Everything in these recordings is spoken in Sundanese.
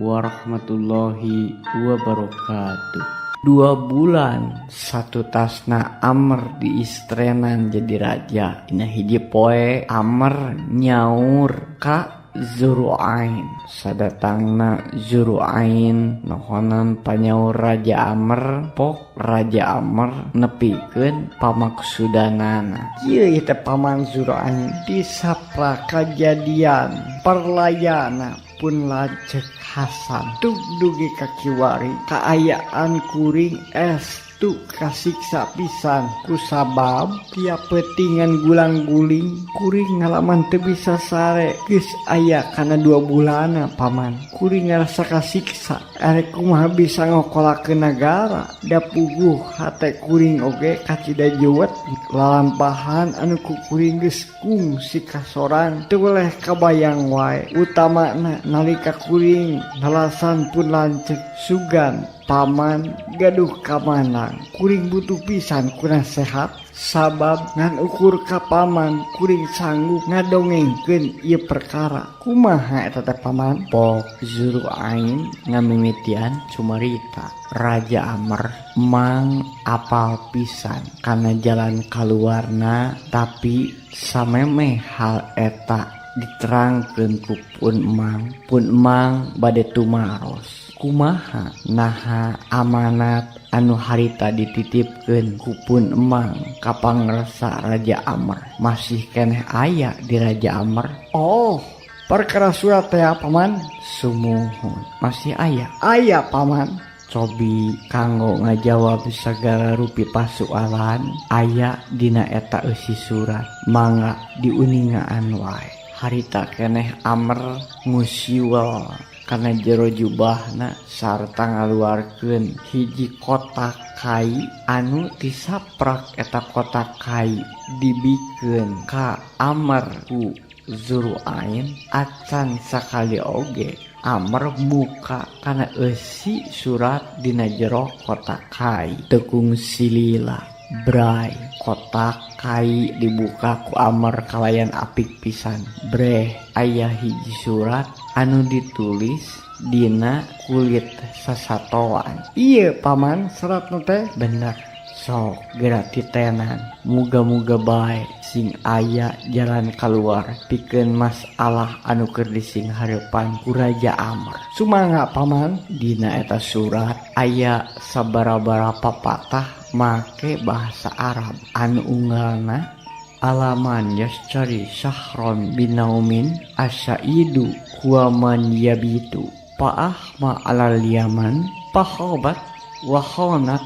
Warahmatullahi wabarakatuh. 2 bulan satutasna Amr diistrenan jadi raja. Dina hiji poe Amr nyaur ka Zuruain. Sadatangna Zuruain nohonan panyaur Raja Amr, pok Raja Amr nepikeun pamaksudanana. Kieu ieu teh, Paman Zuruain, disaprak kajadian parlayana pun lanceuk Hasan tuk dugi ka kiwari kaayaan kuring estu kasiksa pisan kusabab tiap peutingan gulang-guling kuring ngalaman teu bisa sare. Geus aya kana 2 bulanna, Paman, kuring ngarasa kasiksa. Arek kumaha bisa ngokolakeun nagara, da puguh hate kuring oge kacida juwet. Lalampahan anu ku kuring geus kungsi kasorang teu weleh kabayang wae, utamana nalika kuring nalasan pun lanceuk. Sugan Paman gaduh kamanang, kuring butuh pisan ku nasehat, sabab ngan ukur ka Paman kuring sanggup ngadongengkeun ieu perkara. Kumaha eta teh, Paman? Pok Zuruain ngamimitian cumarita. Raja Amr mang apal pisan kana jalan kaluarna, tapi samemeh hal eta diterangkeun ku pun emang, pun emang bade tumaros kumaha naha amanat anu harita dititipkeun ku pun emang ka pangersa Raja Amr masih keneh aya di Raja Amr. Oh, perkara surat teh, Paman? Sumuhun, masih aya. Aya, Paman. Cobi kanggo ngajawab sagala rupi pasualan aya dina eta eusi surat, mangga diuningaan wae. Harita keneh Amr ngusiwel kana jero jubahna sarta ngaluarkeun hiji kotak kai anu tisaprak eta kotak kai dibikeun ka Amr ku Zuruain. Acan sakali oge Amr muka kana eusi surat dina jero kotak kai. Teu kungsi lila, bray, kotak kai dibuka ku Amr kalayan apik pisan. Breh, aya hiji surat anu ditulis dina kulit sasatoan. Ieu, Paman, seratna teh. Bener, sok geura titenan. Muga-muga bae sing aya jalan kaluar pikeun masalah anu keur disinghareupan ku Raja Amr. Sumangga, Paman. Dina eta surat aya sabaraha papatah make bahasa Arab anu unggalna alaman yascari syahron binaumin asaidu huwa man yabitu paahma alal yaman pahobat wa khonat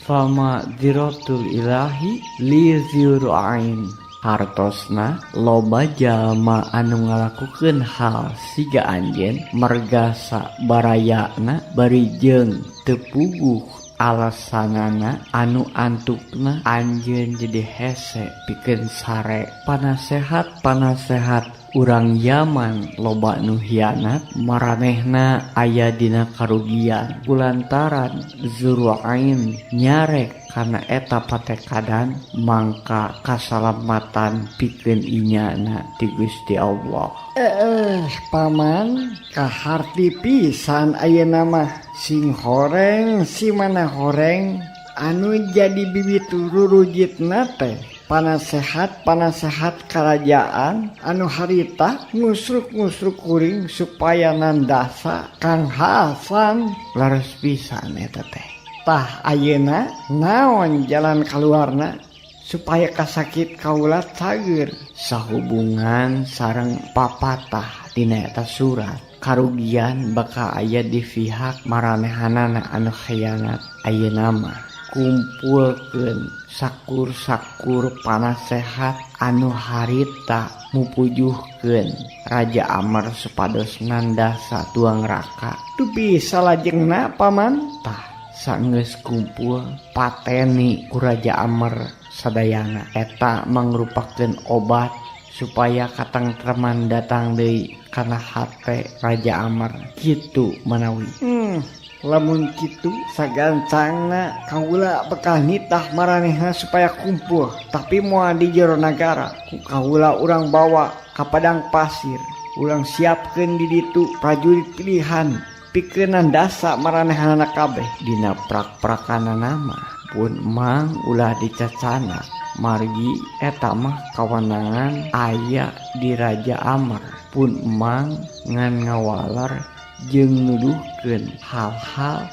fama diratul ilahi li ziru'ain. Hartosna loba jalma anu ngalakukeun hal siga anjeun mergasa barayana bari jeung teu puguh alasanana, anu antukna anjeun jadi hese pikeun sare. Panasehat panasehat urang Yaman loba nu hianat, maranehna aya dina karugian. Kulantaran Zuruain nyarek kana eta patekadan, mangka kasalamatan pikeun inyana ti Gusti Allah. Eh, Paman, kaharti pisan ayeuna mah. Sing horeng si mana horeng, anu jadi bibit rurujitna teh panasehat panasehat kerajaan anu harita ngusruk-ngusruk kuring supaya nandasa Kang Hasan. Leres pisan eta teh. Tah, ayeuna naon jalan kaluarna supaya kasakit kaula cager? Sahubungan sareng papatah dina eta surat, karugian bakal aya di pihak maranehanana anu khianat. Ayeuna mah kumpulkeun sakur-sakur panasehat anu harita mupujuhkeun Raja Amr supados nandasa tuang raka. Dupi salajengna, Paman? Tah, sanggeus kumpul pateni ku Raja Amr sadayana. Eta mangrupakeun obat supaya katengtreman datang deui kana hate Raja Amr, kitu manawi. Lamun kitu sagancangna kaula bakal nitah maranehna supaya kumpul, tapi moal di jero nagara. Ku kaula urang bawa ka padang pasir, urang siapkeun di ditu prajurit pilihan. Pikeun nandasa maranehanana kabeh. Dina prak-prakanana mah pun Mang ulah dicacanak margi eta mah kawenangan aya di Raja Amr. Pun Mang ngan ngawaler jeung nuduhkeun hal-hal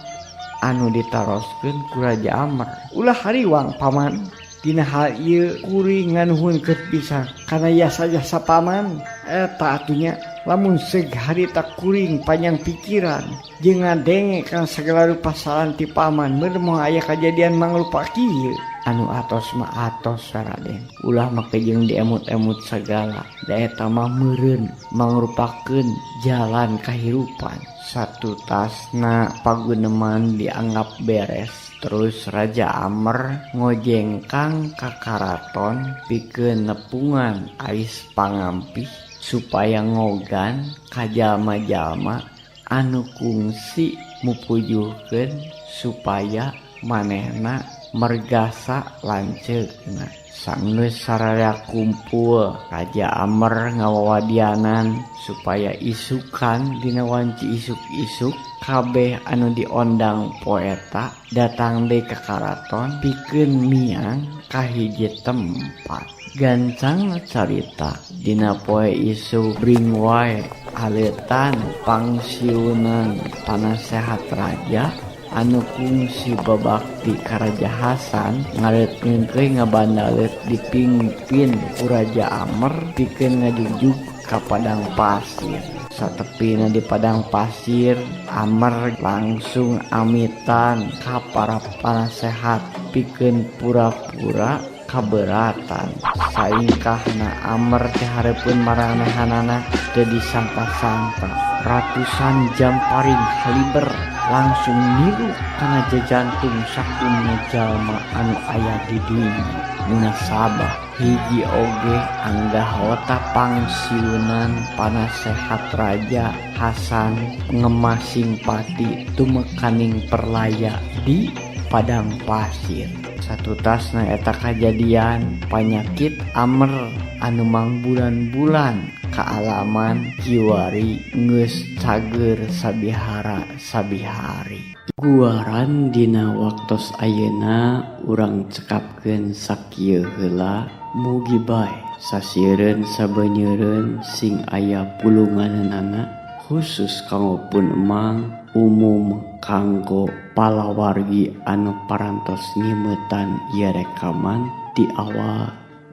anu ditaroskeun ku Raja Amr. Ulah hariwang paman. Dina hal ieu kuring nganuhunkeun pisan kana jasa-jasa paman. Eta atunya lamun seug harita kuring panjang pikiran jeung ngadenge kana sagala rupa saran ti paman meureun moal aya kajadian mangrupa kieu. Anu atos mah atos Raden, ulah make jeung diemut-emut sagala, da eta mah meureun mangrupakeun jalan kahirupan. Satutasna paguneman dianggap beres, terus Raja Amr ngojengkang ka karaton pikeun nepungan ais pangampih supaya ngogan ka jalma-jalma anu kungsi mupujuhkeun supaya manehna mergasa lanceukna. Sanggeus sararea kumpul, Raja Amr ngawawadianan supaya isukan dina wanci isuk-isuk kabeh anu diondang poeta datang deui ka karaton pikeun miang ka hiji tempat. Gancang carita dina poe isuk bring wae aleutan pangsiunan panasehat raja anu kungsi babakti ka Raja Hasan ngareut ngeungkeuy ngabandaleut dipingpin ku Raja Amr pikeun ngajujug ka padang pasir. Satepina di padang pasir, Amr langsung amitan ka para panasehat pikeun pura-pura kaberatan. Saingkahna Amr teh hareupeun maranehanana teu disangka-sangka ratusan jam paring haliber langsung niru kana jajantung sakumna jalma anu aya di dinya. Munasabah hiji oge anggah wota pangsiunan panasehat Raja Hasan ngemasing pati tumekaning perlaya di padang pasir. Satutasna eta kajadian panyakit Amr anu mangbulan-bulan kaalaman kiwari geus cager sabihara sabihari. Guaran dina waktos ayeuna urang cekapkeun sakieu heula, mugi bae sasieureun sabenyeureun sing aya pulunganana khusus kanggo pun emang, umum kanggo palawargi anu parantos nyimetan ieu rekaman ti awal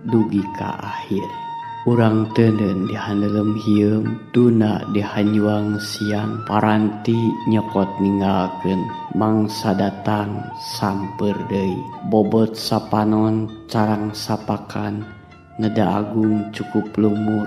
dugi ka akhir. Urang teuneun dihandelem hieum, tuna dihanjuang siang, paranti nyokot ninggalkeun, mangsa datang samper deui. Bobot sapanon carang sapakan, neda agung cukup lumur,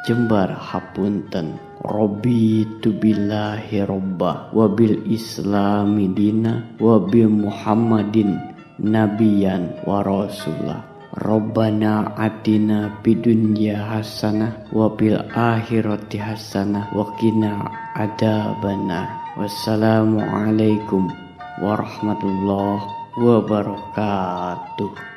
jembar hapunten. Robi tubillahi robba, wabil islami dina, wabil muhammadin nabiyan wa rasulah. Rabbana atina fid dunya hasanah wa fil akhirati hasanah wa qina adzabannar. Wassalamualaikum warahmatullahi wabarakatuh.